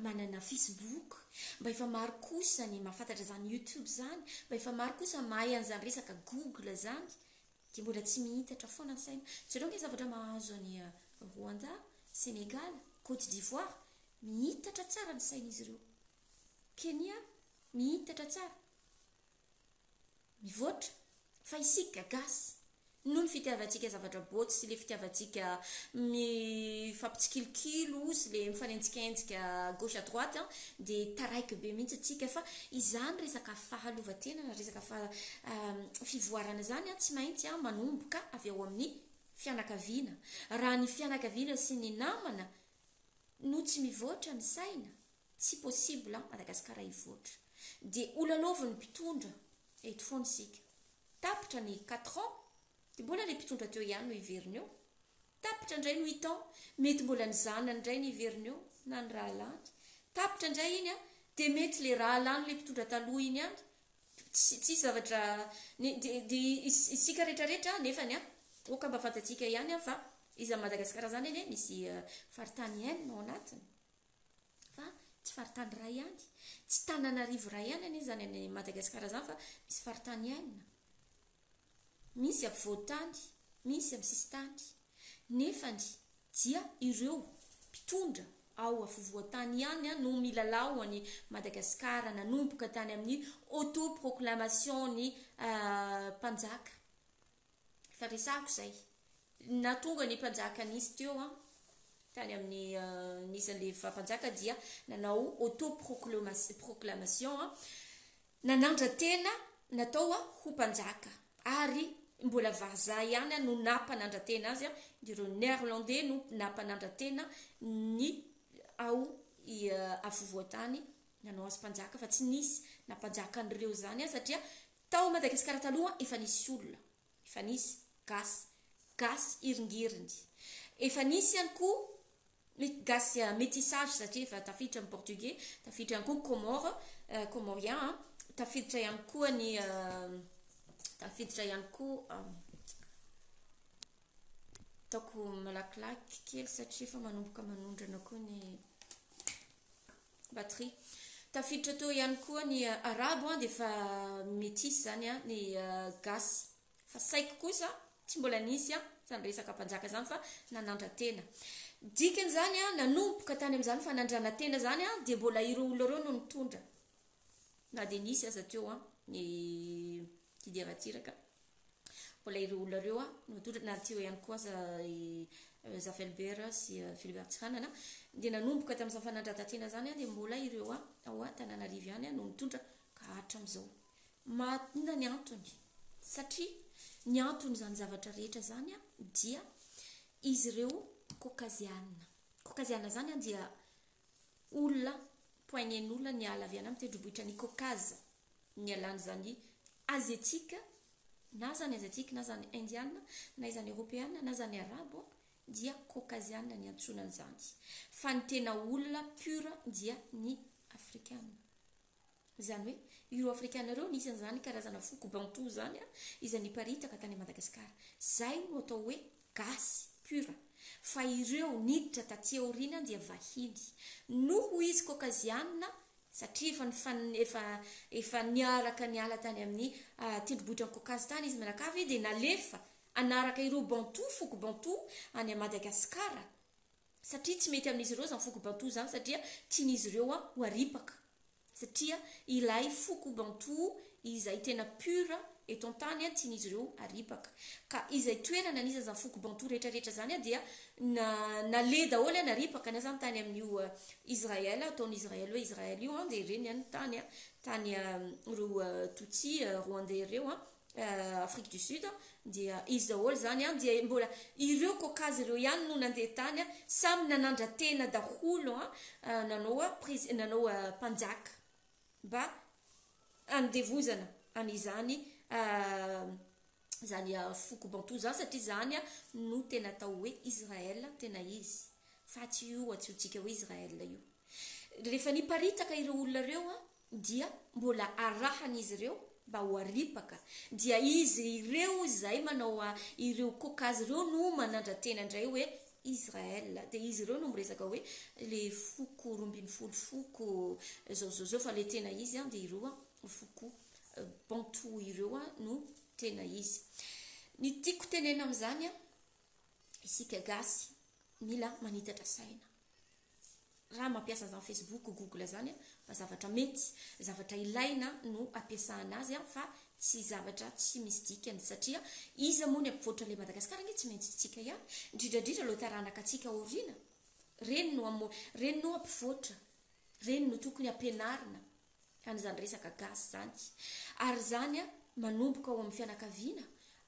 manana Facebook, mba efa maro kosa ny mahafantatra zany YouTube zany, mba efa maro kosa mahay an'izany resaka Google zany, de mbola tsy mihitatra foana ny saina. Jereo nge zavatra mahazo any Rwanda, Sénégal, Côte d'Ivoire, mihitatra tsara ny sain'izy ireo. Kenya mihitatra tsara, mivoatra. Fa isika gasy, noho ny fitiavantsika zavatra boty sy le fitiavantsika mifampitsikilokilo sy le mifanenjikenjika gauche à droite, de taraiky be mihitsy atsika. Fa izany resaka fahaleovantena na resaka fivoarana zany a, tsy maintsy a manomboka avy ao amin'ny fianakaviana. Raha ny fianakaviana sy ny namana no tsy mivoatra ny saina, tsy possible Madagasikara hivoatra. De holalaovin'ny mpitondra eto foana isika. Tapitra ny 4 ans, de mbola le mpitondra teo ihany no hiverina eo. Tapitra indray ny 8 ans, mety mbola ny zanany indray ny hiverina eo na ny rahalany. Tapitra indray iny a, de mety le rahalany le mpitondra taloha iny ihany. Tsy tsisy zavatra ny de isika rehetrarehetra. Nefany a oka mba fantatsika ihany a fa izy a Madagasikara zany eny misy faritany enina ao anatiny, fa tsy faritany ray ihany, tsy Tananarivo ray ihany anie zany any Madagasikara zany, fa misy faritany enina, misy ampovoantany, misy amin'ny sisintany. Nefany dia ireo mpitondra ao afovoantany ihany a no milalao any Madagasikara. Nanomboka tany amin'ny autoproclamation ny mpanjaka fa resako zay na tonga ny mpanjaka nisy teo a tany amin'ny nisan'le fampanjaka, dia nanao autoproclamation a, nanandra tena natao a ho mpanjaka, ary mbola vazaha ihany a no nampanandra tena azy a, de ireo néerlandais no nampanandra tena ny ao afovoantany nanao azy mpanjaka, fa tsy nisy nampanjaka an'ireo zany a, satria tao Madagasikara taloha efa nisy olona, efa nisy gasy, gasy iringiriny, efa nisy ihany koa gasy métissage, satria efa tafiditra amin'ny portugais, tafiditra ihany koa Comore, comorien, tafiditra ihany koa ny tafiditra ihany koa. Ataoko malakilaky kely satria efa manomboka manondrana koa ny batterie. Tafiditra teo ihany koa ny arabo a, de efa métis zany a ny gasy. Fa saiky kosa tsy mbola nisy a zany resaka mpanjaka zany, fa nanandra tena. Dikany zany a, nanomboka tany am'izany fanandrana tena zany a, de mbola ireo olona ireo no nitondra, na de nisy aza teo a ny Didier Ratsiraka, mbola ireo olona ireo a no nitondra, na teo ihany koa aza Zafy Albert sy Philibert Tsiranana. De nanomboka tamin'izany fanandratan-tena zany a, de mbola ireo a ao Antananarivo ihany a no nitondra ka hatram'izao. Inona ny antony? Satria ny antony zany zavatra rehetra zany a, dia izy ireo caucasiana. Caucasiana zany a dia olona, poignée-n'olona niala avy any amin'ny tendrombohitra ny Caucase, nialany zany asiatique, na zany asiatique, na zany indiana, na izany européana, na zany arabo, dia caucasiana ny antsonany zany. Fa ny tena olona pure dia ny afrikana. Zany hoe ireo afrikana ireo nisan'izany karazana foko bantou zany a, izay niparitaka tany Madagasikara, zay no atao hoe gasy pure. Fa ireo niditra taty aoriana dia vahiny. Noho izy Caucasiana, satria efa nifan, efa, efa niaraka niala tany amin'ny tendrombohitra ny Caucase tany izy mianakavy dia nalefa hanaraka ireo Bantou, foko Bantou any Madagasikara. Satria tsy mety amin'izy ireo izany foko Bantou izany satria tian'izy ireo ho aripaka. Satria ilay foko Bantou izay tena pur eto an-tany tian'izy ireo aripaka. Ka izay toerana anisan'izany foko Bantou rehetra rehetra izany dia naleha daholo naripaka na izany tany amin'io Israël, ataon'i Israël hoe Israël io dia ireny ihany tany, tany ireo Tutsi Rwandais ireo Afrique du Sud dia izy daholo izany dia mbola ireo Caucase ireo ihany no nandeha tany, samy nanandra-tena daholo nanao prise, nanao mpanjaka mba handevozana an'izany izany foko Bantou izany satria izany no tena atao hoe Israël tena izy fa tsy io antsointsika hoe Israël io. Rehefa niparitaka ireo olona ireo dia mbola arahan'izy ireo mba ho aripaka, dia izy ireo izay manao ireo Caucase ireo no manandra-tena indray hoe Israël, dia izy ireo no miresaka hoe le foko 12 foko zao zao zao, fa le tena izy dia ireo foko Bantou ireo no tena izy. Ny tiako tenena amin'izany, isika gasy mila manitatra saina. Raha mampiasa an'izany Facebook, Google izany, fa zavatra mety, zavatra ilaina no ampiasana azy, fa tsy zavatra tsy misy dikany, satria iza moa ny ampivoatra an'ilay Madagasikara anie tsy maintsy isika ihany, indrindra indrindra ireo taranaka antsika aoriana, reny no amo-, reny no ampivoatra, reny no tokony ampianarina an'izany resaka gasy izany. Ary izany manomboka ao amin'ny fianakaviana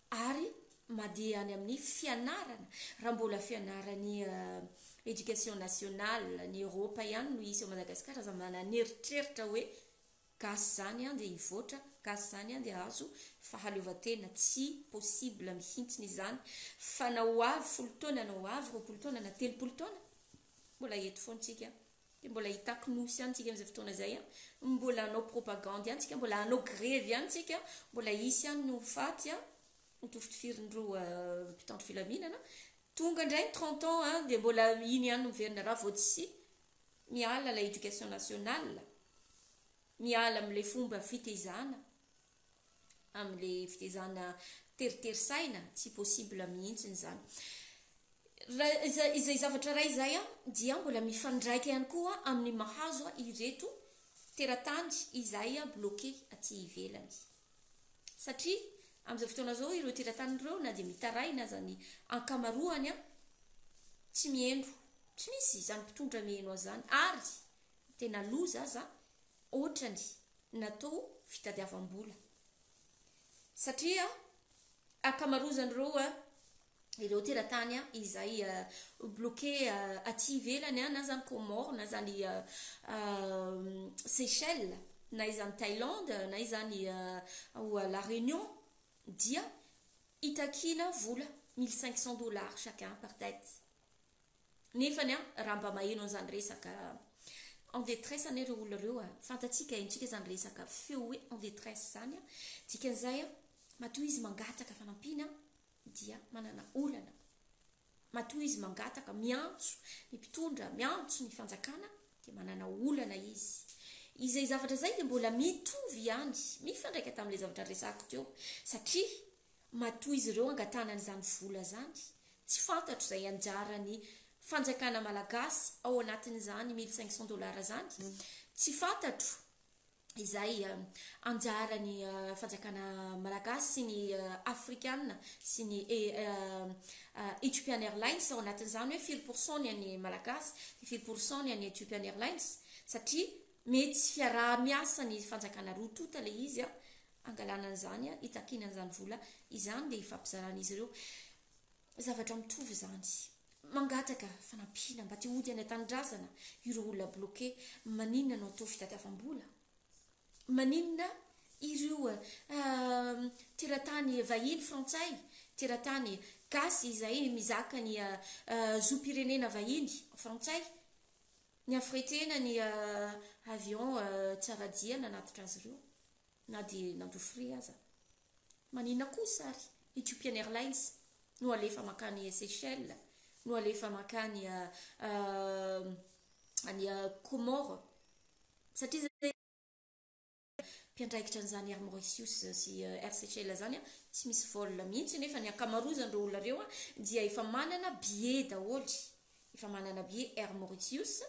ary mandeha any amin'ny fianarana, raha mbola fianaran'ny éducation nationale ny Eoropa ihany no hisy ao Madagasikara, aza manan'eritreritra hoe gasy izany dia hivoatra, gasy izany dia hahazo fahaleovantena, tsy possible mihitsy izany, fa na ho avy 10 taona, na ho avy 20 taona, na 30 taona, mbola eto foana tsika, dia mbola hitaky nosy ihany tsika amin'izay fotoana izay, mbola hanao propagande ihany tsika, mbola hanao grevy ihany tsika, mbola hisy ihany ny ho faty, ho tofotofirin'ireo mpitandro filaminana. Tonga indray ny 30 ans dia mbola iny ihany no miverina raha vao tsy miala la éducation nationale, miala amin'ilay fomba fitezana, amin'ilay fitezana teritery saina, tsy possible mihitsy izany. Raha izay zavatra iray izay dia mbola mifandraika ihany koa amin'ny mahazo ireto teratany izay bloqué aty ivelany. Satria amin'izao fotoana izao ireo teratany ireo na dia mitaraina aza ny ankamaroany tsy mihaino, tsy misy izany mpitondra mihaino azy izany, ary tena loza aza ohatrany natao fitadiavam-bola. Satria ankamaroazan'ireo ireo teratany izay bloqué aty ivelany, na izany Comores, na izany Seychelles, na izany Thaïlande, na izany ao La Réunion, dia itakiana vola 1500 dollars chacun par tête. Nefany raha mba maheno an'izany resaka en détresse anie ireo olona ireo, fantatsika, haintsika izany resaka feo hoe en détresse izany, dikan'izay matoa izy mangataka fanampiana dia manana olana, matoa izy mangataka miantso ny mpitondra, miantso ny fanjakana dia manana olana izy. Izay zavatra izay dia mbola mitovy ihany, mifandraika tamin'ilay zavatra resako teo, satria matoa izy ireo angatahana an'izany vola izany, tsy fantatro izay anjaran'ny fanjakana malagasy ao anatin'izany 1500 dollars izany, tsy fantatro izay anjaran'ny fanjakana malagasy sy ny afrikana sy ny Ethiopian Airlines ao anatin'izany hoe firy pourcent ny an'ny malagasy, firy pourcent ny an'ny Ethiopian Airlines, satria mety fiaraha-miasa ny fanjakana roa tonta ilay izy angalana an'izany, itakiana an'izany vola izany dia ifampizarana ireo. Zavatra mitovy izany. Mangataka fanampiana mba te hody any an-tanindrazana ireo olona bloqué, maninona no atao fitadiavam-bola? Maninona ireo teratany vahiny frantsay, teratany gasy izay mizaka ny zom-pirenena vahiny frantsay, ny hafretena ny avion Tsaradia nanatitra azy ireo na dia nandoa frais aza? Maninona kosa ary Ethiopian Airlines no alefa mankany Seychelles, no alefa mankany any Comores satria zay mpiandraikitra an'izany Air Mauritius sy Air Seychelles zany tsy misy vol mihitsy, nefa ny ankamaroazan'ireo olona ireo dia efa manana billet daholo, efa manana billet Air Mauritius,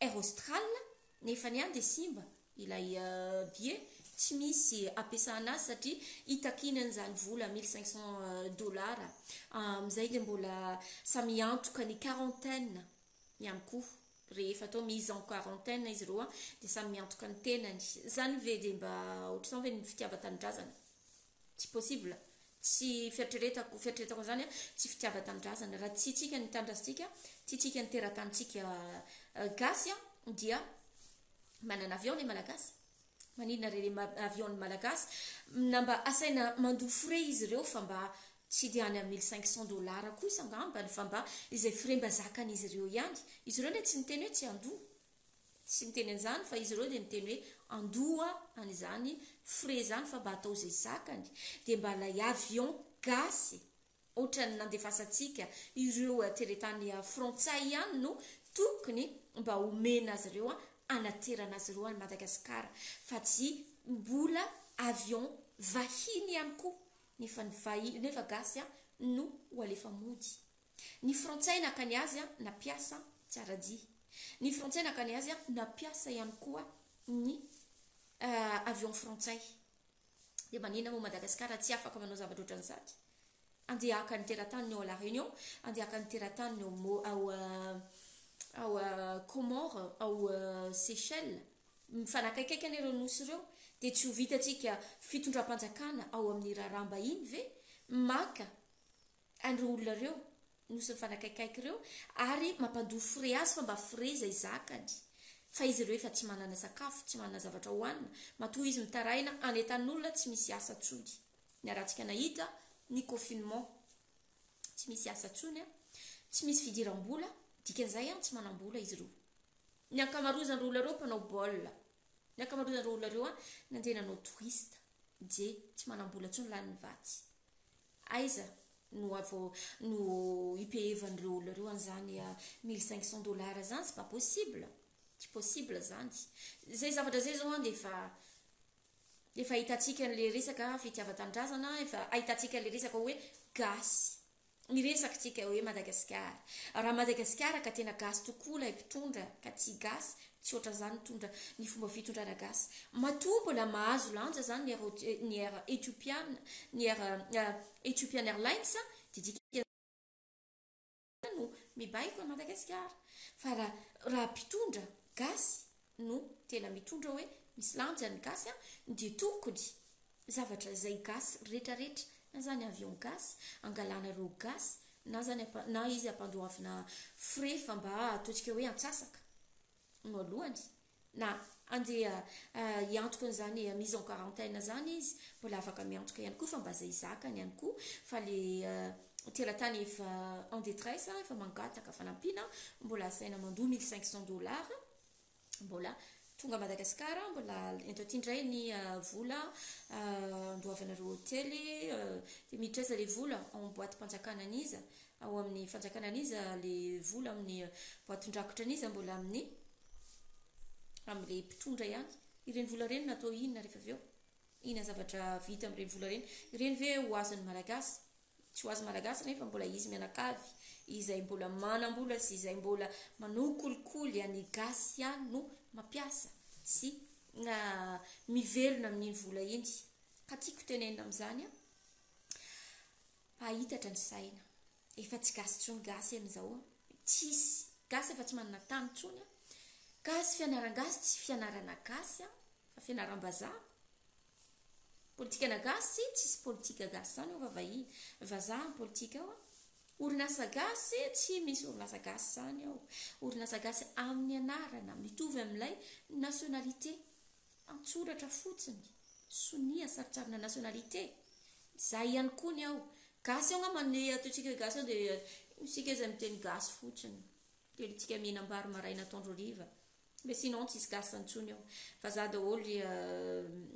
Air Austral, nefa ny any dia simba ilay billet, tsy misy ampiasana azy satria hitakiana an'izany vola 1500 dollars. Amin'izay dia mbola samy hiantoka ny quarantaine ihany koa. Rehefa atao mise en quarantaine izy ireo dia samy miantoka ny tenany. Izany ve dia mba ohatr'izany ve ny fitiavan-tanindrazana? Tsy possible. Tsy fieritreretako, fieritreretako an'izany tsy fitiavan-tanindrazana. Raha tiantsika ny tanindrazantsika, tiantsika ny teratanytsika gasy dia manana avion ny Malagasy. Maninona re le avion ny Malagasy? Na mba asaina mandoa frais izy ireo fa mba tsy dia any amin'ny 1500 dollars kosa angambany, fa mba izay frais mba zakan'izy ireo ihany. Izy ireo ne tsy niteny hoe tsy andoa, tsy niteny an'izany, fa izy ireo dia niteny hoe andoa an'izany frais izany fa mba atao izay zakany. Dia mba ilay avion gasy ohatran'ny nandefasantsika ireo teratany frantsay ihany no tokony mba omena azy ireo anaterana azy ireo any Madagasikara, fa tsy mbola avion vahiny ihany koa, nefa ny vahiny, nefa gasy no ho alefa mody. Ny frantsay naka ny azy nampiasa tsaradia, ny frantsay naka ny azy nampiasa ihany koa ny avion frantsay. Dia maninona moa Madagasikara tsy afaka manao zavatra ohatran'izany? Andeha haka ny teratany ao La Réunion, andeha haka ny teratany ao ao Comores, ao Seychelles, mifanakaikaiky ireo nosy ireo, dia tsy ho vitantsika fitondram-panjakana ao amin'ny raharaham-bahiny ve maka an'ireo olona ireo nosy mifanakaikaiky ireo ary mampandoa frais azy fa mba frais izay zakany, fa izy ireo efa tsy manana sakafo, tsy manana zavatra hohanina, matoa izy mitaraina any an-tanin'olona tsy misy asa intsony. Niarahantsika nahita ny confinement, tsy misy asa intsony, tsy misy fidiram-bola, dikan'izay tsy manam-bola izy ireo. Ny ankamaroazan'ireo olona ireo mpanao baolina, ny ankamaroazan'ireo olona ireo nandeha nanao touriste, dia tsy manam-bola intsony lany ny vatsy. Aiza no avao no ipehevan'ireo olona ireo an'izany 1500 dollars zany? C'est pas possible, tsy possible zany. Izay zavatra izay zao dia efa ahitantsika an'ilay resaka fitiavan-tanindrazana, efa ahitantsika an'ilay resaka hoe gasy. Miresaka tsika hoe Madagasikara. Raha Madagasikara ka tena gasy tokoa ilay mpitondra, ka tsy gasy, tsy ohatran'izany mitondra ny fomba fitondrana gasy. Matoa mbola mahazo lanja zany ny Air Ethiopian, ny Air Ethiopian Airlines, dia dika no mibaiko an'i Madagasikara. Fa raha mpitondra gasy no tena mitondra hoe misy lanja ny gasy, dia tokony zavatra izay gasy rehetrarehetra, na zany avion gasy, angalana ireo gasy, na zany na izy ampandoavina frais fa mba ataontsika hoe antsasaka no alohany, na andeha hiantoka an'izany mise en quarantaine zany izy, mbola afaka miantoka ihany koa fa mba izay zakany ihany koa, fa le teratany efa en détresse, efa mangataka fanampiana, mbola asaina mandoa 1500 dollars, mbola tonga Madagasikara, mbola ento aty indray ny vola andoavana ireo hôtely, dia miditra aiza le vola? Ao amin'ny boatim-panjakana an'iza? Ao amin'ny fanjakana an'iza le vola? Amin'ny boatin-drakotra an'iza? Mbola amin'ilay mpitondra ihany. Ireny vola ireny natao inona rehefa avy eo? Inona zavatra vita amin'ireny vola ireny? Ireny ve ho azon'ny Malagasy? Tsy ho azon'ny Malagasy nefa mbola izy mianakavy izay mbola manam-bola sy izay mbola manokolikoly an'ny gasy ihany no mampiasa sy mivelona amin'iny vola iny. Ka tiako tenenina amin'izany mpahitatra ny saina. Efa tsy gasy intsony gasy amin'izao, tsisy gasy efa tsy manana tany intsony. Gasy fianaran-gasy tsy fianarana gasy fa fianaram-bazaha. Politikana gasy tsisy politika gasy zany eo fa vahiny vazaha ny politika ao. Orinasa gasy tsy misy orinasa gasy zany ao. Orinasa gasy amin'ny anarana mitovy amin'ilay nationalité antsoratra fotsiny, sonia sarotsarina nationalité. Zay ihany koa ny ao. Gasy ao angamba ny ataontsika hoe gasy ao dia isika izay miteny gasy fotsiny. Tenintsika mihinam-bary maraina atoandro hariva. Mais sinon tsisy gasy intsony ao. Vazaha daholo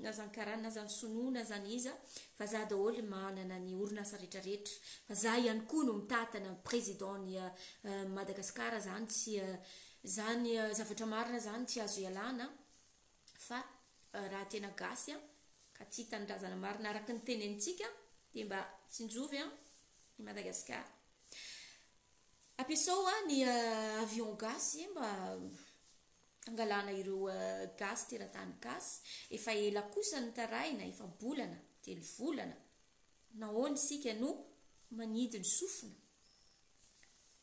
na zany karana na zany sinoa na zany iza, vazaha daholo manana ny orinasa rehetrarehetra. Vazaha ihany koa no mitantana président ny Madagasikara zany tsy zany zavatra marina zany tsy azo ialana fa raha tena gasy ka tia tanindrazana marina araka ny tenenintsika dia mba tsinjovy i Madagasikara. Ampiasao ny avion gasy mba hangalana ireo gasy teratany gasy. Efa ela kosa ny taraina, efa bolana, 3 volana. Nahoana isika no manidy ny sofina?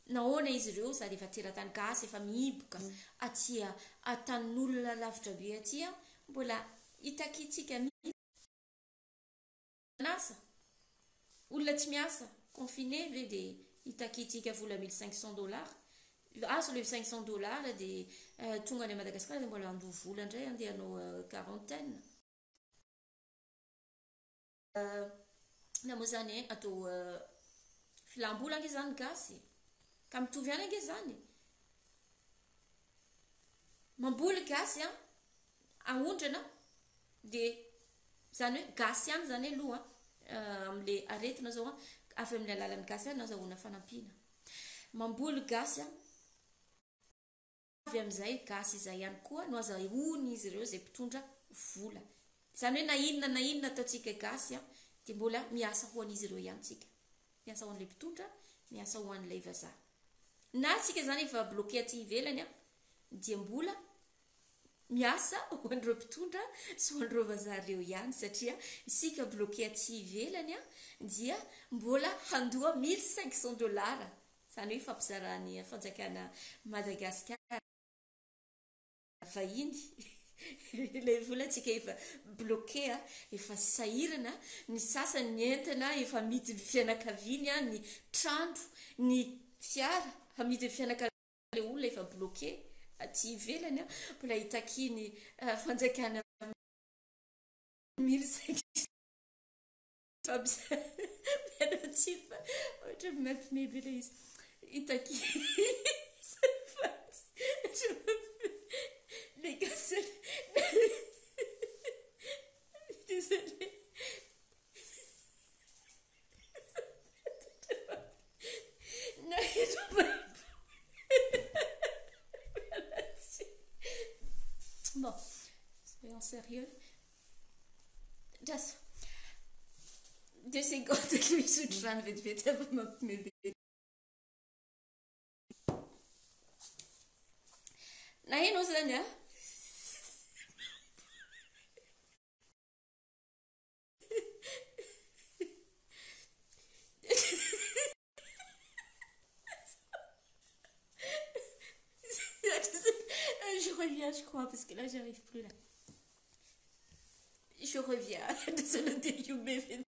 Nahoana izy ireo sady efa teratany gasy, efa mihiboka aty an-tanin'olona lavitra be aty, mbola hitakintsika miasa? Olona tsy miasa, confiné ve dia hitakintsika vola 1500 dollars? Azo le 500 dollars dia tonga any Madagasikara dia mbola handoa vola indray andeha hanao quarantaine. Na moa zany atao filam-bola ange zany gasy, ka mitovy ihany ange zany. Mamboly gasy aondrana dia zany hoe gasy ihany zany aloha amin'le aretina zao avy amin'ny alalan'ny gasy ihany no azahoana fanampiana. Mamboly gasy avy amin'izay gasy izay ihany koa no azahoan'izy ireo izay mpitondra vola. Zany hoe na inona na inona ataontsika gasy dia mbola miasa ho an'izy ireo ihany tsika. Miasa ho an'ilay mpitondra, miasa ho an'ilay vazaha. Na tsika zany efa bloqué aty ivelany dia mbola miasa ho an'ireo mpitondra sy ho an'ireo vazaha ireo ihany, satria isika bloqué aty ivelany dia mbola handoa 1500 dollars. Zany hoe fampizarany fanjakana Madagasikara vahiny. Ilay vola tsika efa bloqué, efa sahirana, ny sasany ny entana efa amidin'ny fianakaviany, ny trano, ny fiara amidin'ny fianakaviany, ilay olona efa bloqué aty ivelany mbola hitakiany fanjakana 1500. Fampizaran-tsifa ohatra mampime be ilay izy. Hitaky les gasy. Désolé. Na Bon, soyons sérieux. Just 2 secondes, misotro rano vetivety avy mampime be. Na hainao zany a? Je reviens, je crois, parce que là, j'arrive plus là. Je reviens. Désolée,